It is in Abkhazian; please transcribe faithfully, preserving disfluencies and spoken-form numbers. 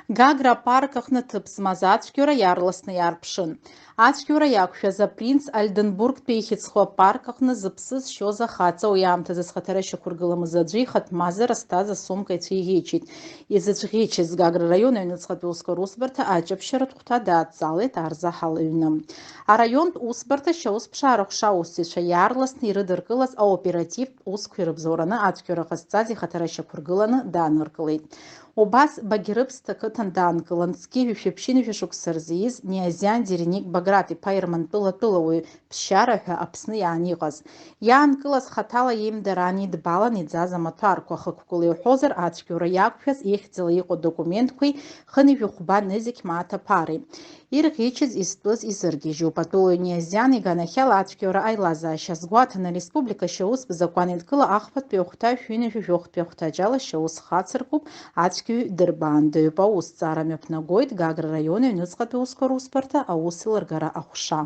Гагра апарк аҟны ҭыԥ змаз ацәгьоура иаарласны иаарԥшын. Ацәгьоура иақәшәаз апринц Ольденбургтәи ихьӡ зху апарк аҟны зыԥсы зшьоз ахаҵа уи аамҭазы зхаҭара шьақәыргыламыз аӡәы ихатә мазара зҭаз асумка ицәиӷьычит. Изыцәӷьычыз Гагра араион аҩныҵҟатәи аусқәа русбарҭа аҷаԥшьаратә хәҭа даадҵалеит Арзаҳал иҩны. Араионтә усбарҭа шьаусԥшаара ҟәша аусзуҩцәа иаарласны ирыдыркылаз аоперативтә усқәа ирыбзоураны ацәгьоура ҟазҵаз ихаҭара шьақәыргыланы дааныркылеит. Убас Багьрыԥсҭа қыҭан даанкылан, зқьи жәшәи ԥшьынҩажәи шықәса рзы ииз Ниазиан Деренек Баграт-иԥа Ермантәыла атәылауаҩ ԥсшьара ҳәа Аԥсны иаан иҟаз. Иаанкылаз хаҭала иеимдара анидбалан иӡаз амаҭәарқәа, хықәкыла иуҳәозар, ацәгьоура иақәшәаз ихьӡала иҟоу адокументқәеи хынҩажәи хәба нызқь мааҭ аԥареи. Ирӷьычыз изтәыз изыргьежьуп. Атәылаҩ Ниазиан иганахьала ацәгьоура аилазаашьа азгәаҭаны, ареспублика шьаустә закәан еидкыла ахԥатәи ахәҭа шәи ҩынҩажәи жәохәтәи ахәҭаҷала шьаус хацыркуп, ацәгьоуаҩ дырбаандаҩуп. Аусҭҵаара мҩаԥнагоит Гагра раион аҩныҵҟатәи аусқәа русбарҭа аусеилыргара аҟәша.